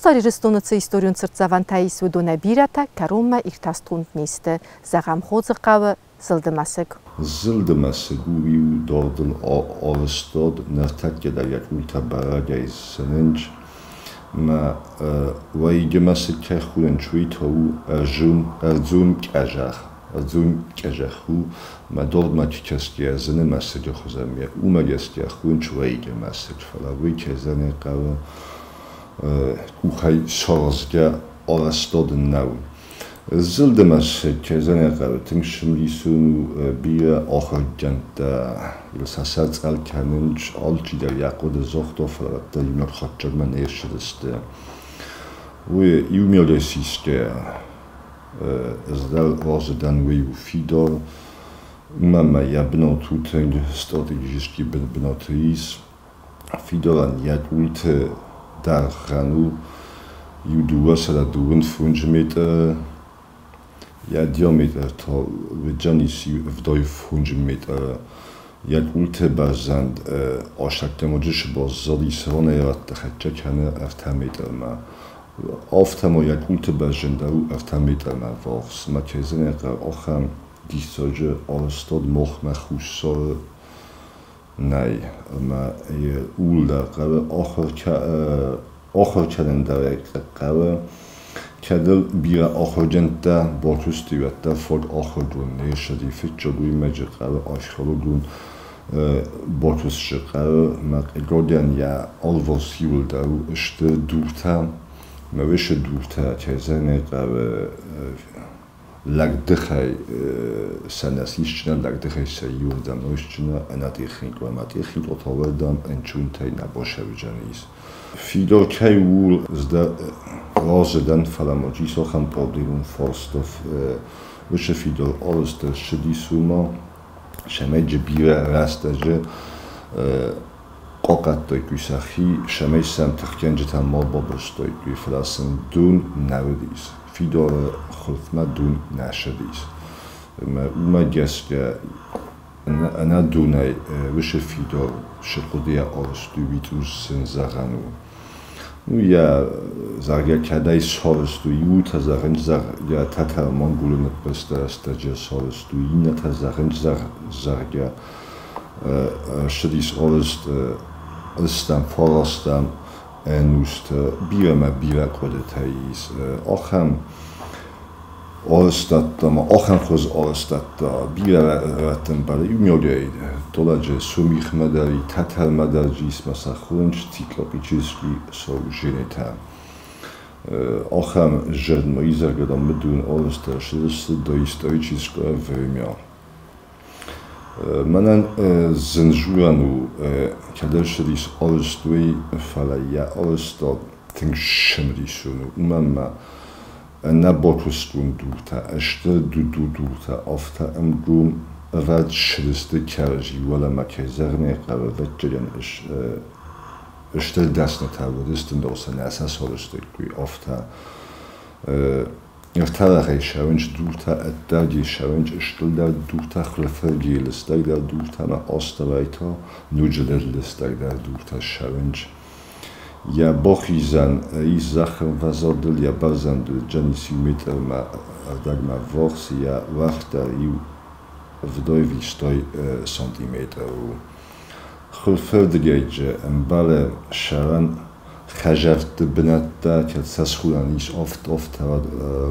Хуссар Ирыстоны цы историон цыртдзӕвӕнтӕ ис, уыдонӕй бирӕтӕ кӕронмӕ иртӕстгонд не сты, зӕгъӕм, Ходзыхъӕуы Зылды мӕсыг. Зылды мӕсыг у иу дардыл арӕзтад, ныртӕккӕ дӕр йӕ къултӕ бӕрӕгӕй зынынц. Мӕ уӕйыджы мӕсыг кӕй хонынц, уый та у ӕрдзон къӕдзӕх. Ӕрдзон къӕдзӕх у, мӕ дардмӕ чи кӕсгӕйӕ зыны мӕсыджы хуызӕн. Уымӕ гӕсгӕ хонынц уӕйыджы мӕсыг, фӕлӕ уый кӕй зӕгъын хъӕуы, къухӕй саразгӕ арӕзтад нӕу. Зылды мӕсыг, кӕй зӕгъын хъӕуы, тынг цымыдисон у, бирӕ ахуыргӕндтӕ йыл сӕ сӕр цъӕл кӕнынц, алчидӕр йӕ хъуыды загъта, фӕлӕ уӕддӕр иунӕг хатдзӕгмӕ не ссыдысты. Уый иумиагӕй сисгӕйӕ, ӕз дӕр разы дӕн, уый у фидар, уымӕн ӕмӕ йӕ бынат у тынг стратегический бынаты ис. Фидарӕн йӕ къулты дӕргъӕн у иу 225 метры, йӕ диаметр та уыдзӕнис иу 75 метры. Йӕ къулты бӕрзӕнд асӕттӕмӕджы сбаззадис ранӕй-рӕтты хӕццӕ кӕны 3 метрмӕ. Афтӕ ма йӕ къулты бӕрзӕнд дӕр у 3 метрмӕ ввахс. Мӕ кӕй зӕгъын хъӕуы, ахӕм диссаджы арӕзтад махмӕ Хуссары нӕй, ӕмӕ ууыл дӕр хъӕуы ахуыр кӕнын дӕр ӕй хъӕуы. Кӕд ыл бирӕ ахуыргӕндтӕ бакуыстой, уӕддӕр фаг ахуыргонд не ссыди. Фыццаг уыймӕджы хъӕуы археологон бакуысты хъӕуы мӕ хъыгагӕн йӕ алыварс иууылдӕр у стыр дуртӕ. Мӕ уыцы дуртӕ, кӕй зӕгъын ӕй хъӕуы, лӕгдыхӕй сӕ нӕ сисджынӕ, лӕгдыхӕй сӕ иуырдӕм рысджынӕ, ӕнӕтехникон ӕмӕ техникон та уырдӕм ӕнцонтӕй нӕ басӕудзӕнис. Фидар кӕй у, разы дӕн, фӕлӕ ма ис ахӕм проблемон фарста, уыцы фидар арӕзт ӕрцыдис уымӕ, цӕмӕй дзы бирӕ рӕстӕджы хъахъхъӕдтой сӕхи, цӕмӕй сӕм тыхгӕнджытӕ ма бабырстаиккой, фӕлӕ сын дон нӕ уыдис. Фидары хуылфмӕ дон нӕ ссыдис. Ӕмӕ уымӕ гӕсгӕ ӕнӕ донӕй уыцы фидар сыхъуыдыйӕ арӕзт у, уый цъус сын зӕгъӕн у. Ну, йӕ, зӕгъгӕ, кӕдӕй сарӕзтой, иутӕ зӕгъынц, зӕгъгӕ, тӕтӕр-монголы ныппӕрсты рӕстӕджы сарӕзтой, иннӕтӕ зӕгъынц, зӕгъгӕ, ссыдис арӕзт ӕстӕм-фарӕстӕм ӕнусты. Бирӕ мӕ бирӕ хъуыдытӕ ис. Ахӕм арӕзтӕдтӕ ма ахӕм хуыз арӕзтӕдтӕ бирӕ рӕтты ӕмбӕлы иумиагӕй Толаджы Сомихмӕ дӕр, Тӕтӕрмӕ дӕр ис ма сӕ хонынц циклопический сооруженитӕ. Ахӕм зӕрдмӕ изӕргӕдӕн мыдун арӕзт ӕрцыдысты доисторическое время. Мӕнӕн зын дзурӕн у, кӕд ӕрцыдис арӕзт, уый, фӕлӕ йӕ арӕзтад тынг цымыдисон у, уымӕн ӕмӕ ӕнӕбакуыстгонд дуртӕ сты дудудуртӕ, афтӕ ӕнгом ӕвӕрд ссыдысты кӕрӕдзи уӕлӕмӕ, кӕй зӕгъын ӕй хъӕуы, ӕвӕццӕгӕн, стыр дӕснытӕ уыдысты, ныр сӕ нӕ сӕ сарӕзтаиккой, афтӕ. Ӕртӕрӕгъӕй ссӕуынц дуртӕ, ӕддӕги ссӕуынц стылдӕр дуртӕ, хурфӕрги лыстӕгдӕр дуртӕ ӕмӕ астӕуӕй та ноджыдӕр лыстӕгдӕр дуртӕ ссӕуынц. Йӕ бахизӕн ис зӕххы ӕмвӕзадыл, йӕ бӕрзӕнд уыдзӕнис иу метрмӕ ӕрдӕгмӕ ввахс, йӕ уӕрх дӕр иу 75 сантиметр у. Хурфӕрдыгӕйджы ӕмбӕлы сӕрӕн хӕдзӕртты бынӕттӕ, кӕд сӕ схонӕн ис афтӕ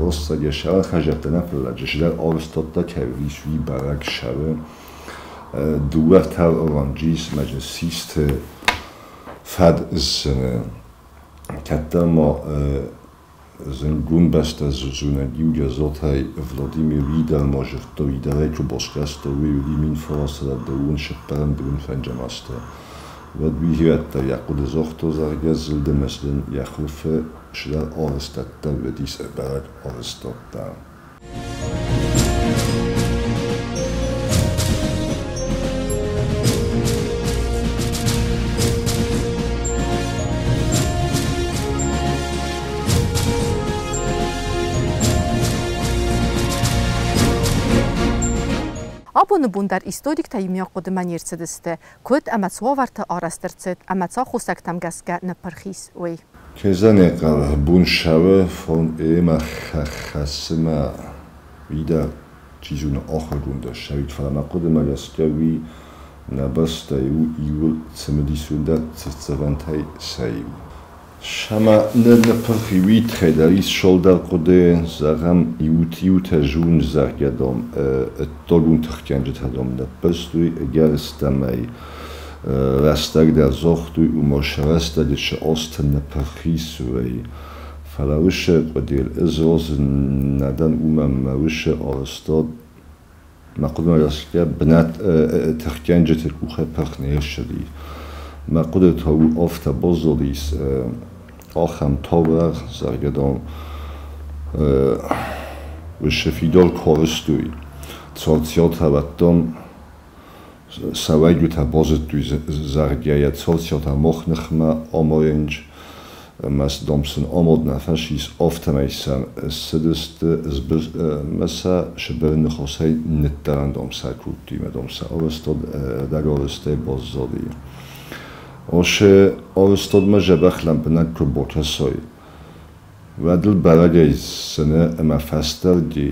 ростӕг йӕ сӕрӕн хӕдзӕрттӕ нӕ, фӕлӕ чысылдӕр арӕзтадтӕ кӕй уыдис, уый бӕрӕг сӕры. Дыууӕ оранджы ис ӕмӕ дзы систы фӕд зыны. Кӕддӕр ма зындгонд бӕстӕ зонӕг иугӕзотӕй Владимир Уидӕр ма зыдта, Уидӕрӕй куы басгӕрста, уый уыди 1935 азты. Уӕд уый ирӕттӕ йӕ хъуыды загъта, зӕгъгӕ, зылды мӕсыгӕн йӕ хуылфы чидӕр арӕзтӕдтӕ уыдис ӕбӕрӕг арӕзтадтӕ. Абоны бон дӕр историктӕ иумиаг хъуыдымӕ не рцыдысты, куыд ӕмӕ цы уавӕрты арӕзт ӕрцыд ӕмӕ цы аххосӕгтӕм гӕсгӕ ныппырх ис, уый. Кезанекъал буншаве фон ема хахасма вида чизуна охагунда шавит фаламақудма гаскави набаста ю иул цмдисунда ццавантай саив. Шама нернепрхи витхеда ис шолдар ყუდე ზაღამ იუთიუთა ჟուն ზაღგადომ ტოგუნ თხკენჯეთადომ და პესტუი ეგარსტამაი რასტაგდა ზოხტუი უმოშ რასტაგ ოსთნფრხისვეი ფალავიშ ყუდილ ეზოզ ნადან უმამ ვიშ ორსტოდ მაკუდმა გასკა ბნატ თხკენჯეთ კუხე ფრხნერშდი მაკუდ თო ოფთა ბოზოლის ახამ თოვარ ზარგადონ ვიშ ფიდოლ ქორსტუი ცოლციოთავატონ სავაიგუთა ბოზეტუი ზარგიაია ცოლციოთა მოხნხმა ომოენჯ მას დომსն ომოდნა ფაშის ოფთამაისა სდსტ მასა შბერნხოსაი ნეტარანდომსა კუტი მედომსა ოვესტოდ დაგოვესტე ბოზოდი ოშე ოვესტოდმა ჟაბახლამ ბნაკ ბოთასოი ვადლ ბარაგაის სნე მა ფასტარგი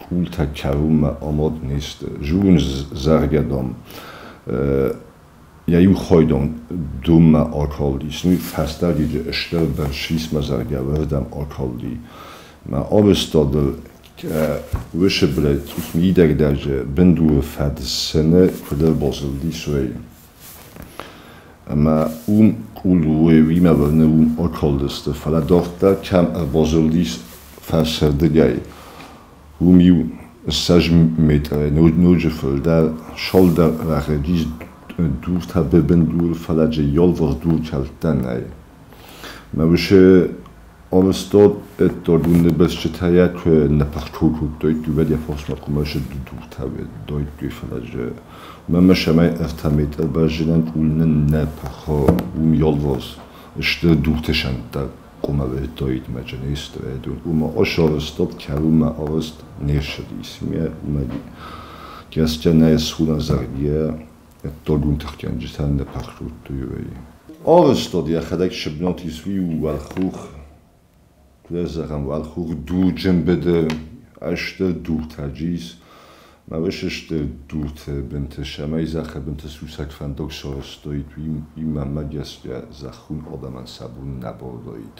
კულთა ქარუმა ომოდნისტ ჟուն ზარგადომ იაიუ ხოიდონ დუმა ოკოლდის ნუ ფასტარგი შტელბერშის მაზარგა ვერდამ ოკოლდი მა ოვესტოდ ვიშებლე წუს მიდაგდაჟ ბენდუ ფად სნე ქუდელ ბოზლდისვეი მა კულუე ვიმა ვერნე ოკოლდესტ ფალადორტა ჩამ ბოზლდის ფასერდგაი უმიუ საჟ მეტრე ნოჯფლდა შოლდა რაღეჯის დურთა ბებენდურ ფალაჯე იოლვორ დურჩალტანაი მავშე ოვესტოდ ეტორგუნებეს ჩეთაია ქვე ნაფახქუქუტოი ტუვედია ფოსმა კუმაშე დურთავე დოიტი ფალაჯე მამაშამაი ერთა მეტერ ბაჟინან კულნენ ნაფახო უმიოლვოს შტ დურთეშანტა ყუმავე დოით მაჯნისტ ედუნ უმა ოშოვესტოდ ქარუმა ოვესტ ნეშდის მე უმაგი გასჯანა ესხუნა ზარგია ეტორგუნთახკენჯთან ნაფახქუტუი ოვესტოდ იახადაკ შბნოტის ვიუ ვალხუხ კლეზაღამ ვალხუხ დუჯემბედ აშტ დურთაჯის მავეშშტ დურთე ბენთე შამაიზახე ბენთე სუსაკ ფანდოქსოროსტოით იმა მაგასკა ზახუნ ოდამან საბუნ ნაბორდოით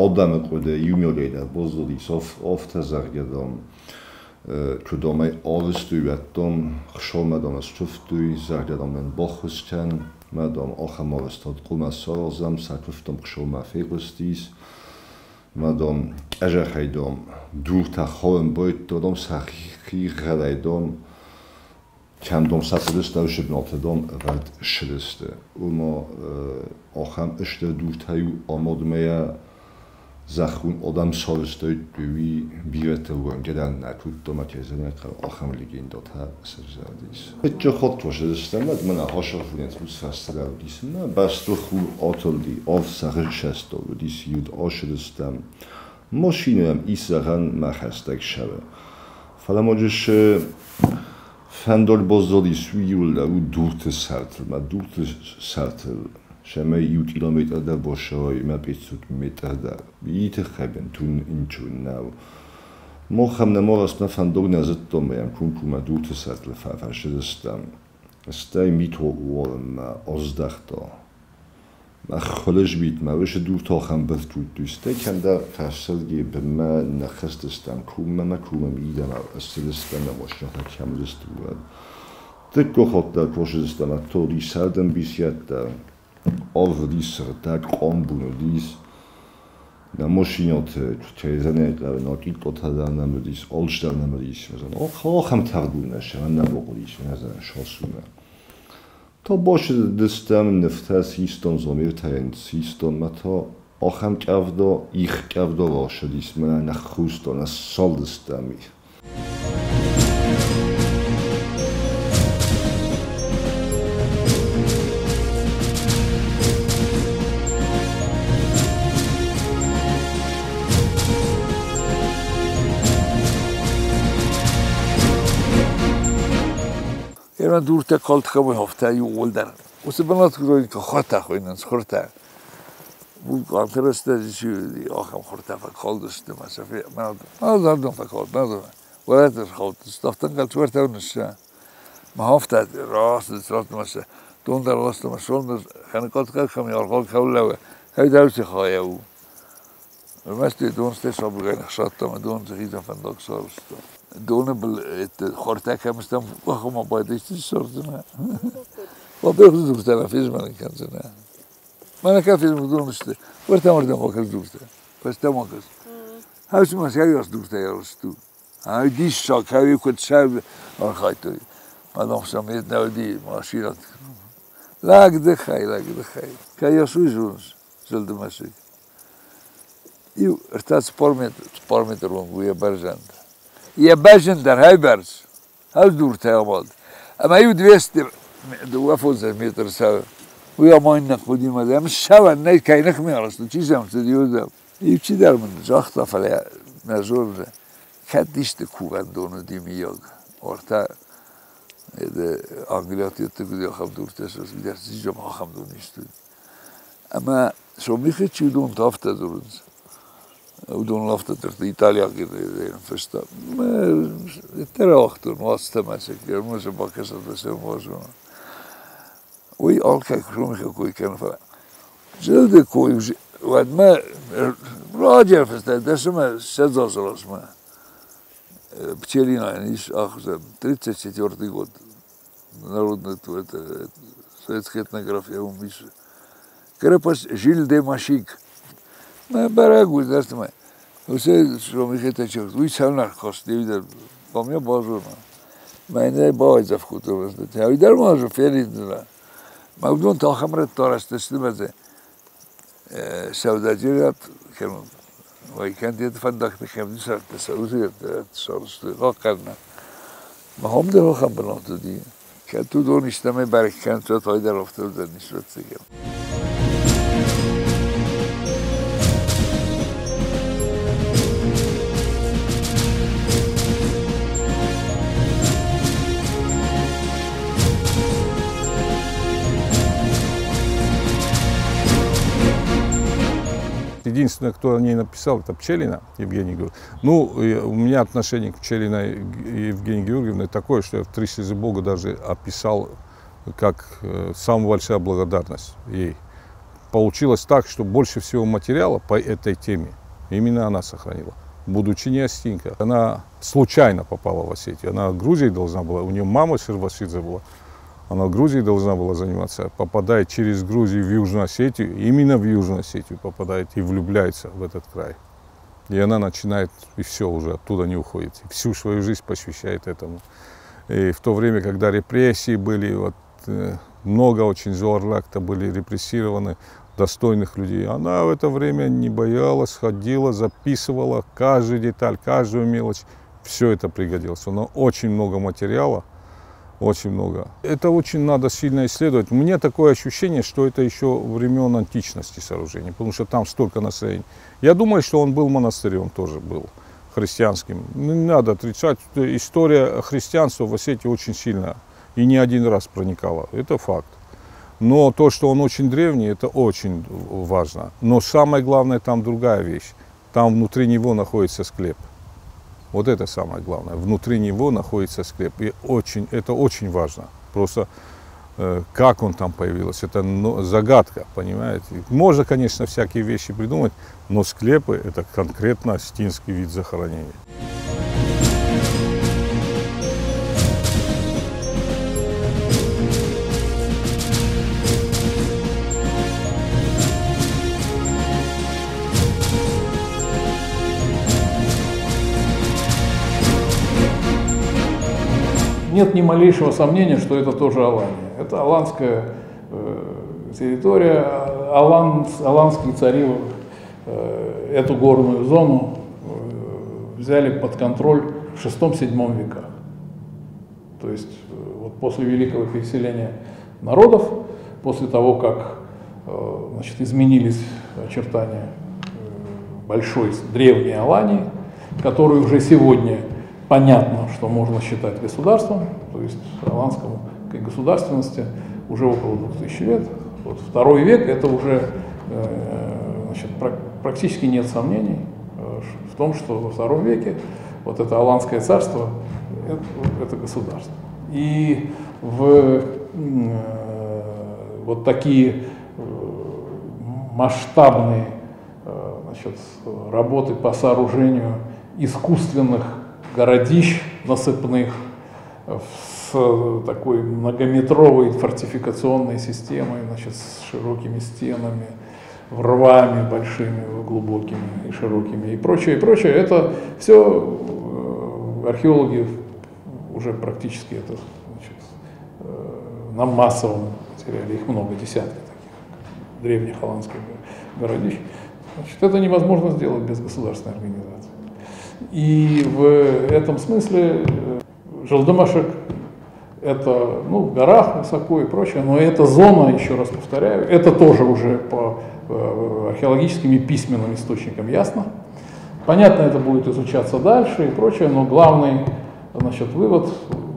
ოდამ ყუდე იუმიოლედა ბოზოდის ოფ ოფთა ზარგადომ ქუდომაი ოვესტუი ვატომ ხშომადომ სუფტუი ზარგადომენ ბოხუსჩან მადომ ოხამოვესტოდ ყუმა სოროზამ საქვიფტომ ხშომა ფეღუსტის მადომ კაჟახაიდომ დურთა ხოლემ ბოიტოდომ სახი ღალაიდომ ჩამდომ საწედეს დავშებნოთედომ ვარდ შლესტე უმო ოხამ იშტე დურთაიუ ომოდმეა ზახუნ ოდამ სოვესტოი ტვი ბირეთე უანგედან ნაკუტტომა ქეზენე ოხამ ლიგინდოთა სერზადის ეჭო ხოტვო შესტემად მანა ჰოშოფუნეთ უსასტრავდის მა ბასტუხუ ოტოლდი ოვსაღშასტოვდის იუდ ოშრესტამ მოშინემ ისაღან მახასტაკ შავე ფალამოჯეშ ფანდორ ბოზოდის ვიულა უ დურთე სართლმა დურთე სართლ შემე იუ კილომეტრ და ბოშოი მა პიცუტ მეტრ და ითხებენ თუნ ინჩუნავ მოხამნა მორასნა ფანდოგნა ზეტომე ამ ქუნქუმა დურთე სართლ ფაფაშესტამ სტაი მითო უოლმა ოზდახტო მა ხოლეჟბით მა ვეშ დურთო ხამ ბერთუტვის ტექანდა ფასელგი ბმა ნახესტესტამ ქუმა მა ქუმა მიდამა ესელესტამა მოშნოთა ქამზესტუა ტეკო ხოტდა ქოშესტამა თორი სადამ ბისიატა ოვდის და ყომბუნდის და მოშინოთ ჩეზანე ნოკიტოთა და ნამდის ოლშდა ნამდის მეზან ოხ ოხამ თარგუნა შანაბოყლის მეზან შოსუნა თო ბოშ დესტამ ნფთა სისტონ ზომირთაენ სისტონ მათო ოხამ ჭავდო იხ ჭავდო ლოშდის მანა ხუსტონა სოლდსტამი. Erman durta kalt hofta juulder. Och så bland annat då inte sköta skinnen sköta. Единственное, кто о ней написал, это Пчелина Евгений Георгиевич. Ну, у меня отношение к Пчелиной Евгении Георгиевне такое, что я в «Три слезы Бога» даже описал как самую большая благодарность ей. Получилось так, что больше всего материала по этой теме именно она сохранила, будучи не осетинка. Она случайно попала в Осетию. Она Грузией должна была, у нее мама Шервашидзе была. Она Грузией должна была заниматься, попадает через Грузию в Южную Осетию, именно в Южную Осетию попадает и влюбляется в этот край. И она начинает, и все, уже оттуда не уходит. И всю свою жизнь посвящает этому. И в то время, когда репрессии были, вот, много очень зоарлакта были репрессированы, достойных людей. Она в это время не боялась, ходила, записывала каждую деталь, каждую мелочь. Все это пригодилось. Но очень много материала. Очень много. Это очень надо сильно исследовать. У меня такое ощущение, что это еще времен античности сооружение, потому что там столько наслоений. Я думаю, что он был монастырем тоже был, христианским. Не надо отрицать. История христианства в Осетии очень сильно и не один раз проникала. Это факт. Но то, что он очень древний, это очень важно. Но самое главное, там другая вещь. Там внутри него находится склеп. Вот это самое главное. Внутри него находится склеп. И очень, это очень важно. Просто как он там появился, это загадка, понимаете. Можно, конечно, всякие вещи придумать, но склепы – это конкретно осетинский вид захоронения. Нет ни малейшего сомнения, что это тоже Алания. Это аланская территория, аланские цари эту горную зону взяли под контроль в VI-VII веках. То есть вот после великого переселения народов, после того, как значит, изменились очертания большой древней Алании, которую уже сегодня понятно, что можно считать государством, то есть аланскому государственности уже около 2000 лет. Вот второй век — это уже Значит, практически нет сомнений в том, что во втором веке вот это Аланское царство – это государство. И в вот такие масштабные, значит, работы по сооружению искусственных городищ насыпных с такой многометровой фортификационной системой, значит, с широкими стенами, рвами большими, глубокими и широкими и прочее, и прочее. Это все археологи уже практически это, значит, на массовом материале, их много, десятки таких древних аланских городищ. Значит, это невозможно сделать без государственной организации. И в этом смысле Жылдымашик это, ну, в горах высоко и прочее, но эта зона, еще раз повторяю, это тоже уже по археологическим и письменным источникам ясно. Понятно, это будет изучаться дальше и прочее, но главный, значит, вывод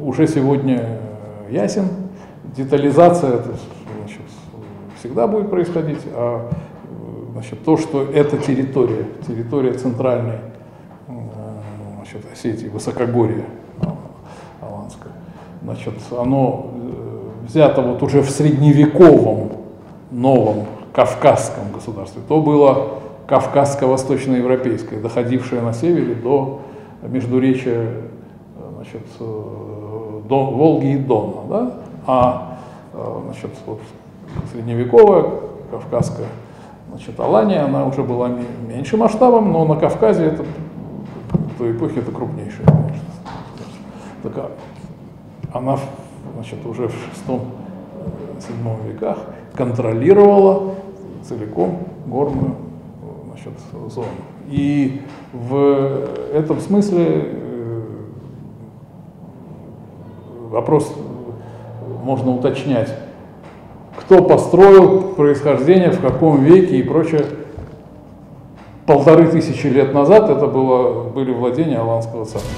уже сегодня ясен. Детализация, это, значит, всегда будет происходить, а, значит, то, что эта территория, территория центральной, значит, Осетии, высокогорье Аланское, значит, оно взято вот уже в средневековом новом кавказском государстве, то было кавказско-восточноевропейское, доходившее на севере до междуречия, значит, до Волги и Дона, да? А, значит, вот средневековая кавказская, значит, Алания, она уже была меньше масштабом, но на Кавказе это, в той эпохе это крупнейшая, конечно. Так, она, значит, уже в VI-VII веках контролировала целиком горную, значит, зону. И в этом смысле вопрос можно уточнять, кто построил, происхождение, в каком веке и прочее. 1500 лет назад это были владения Аланского царства.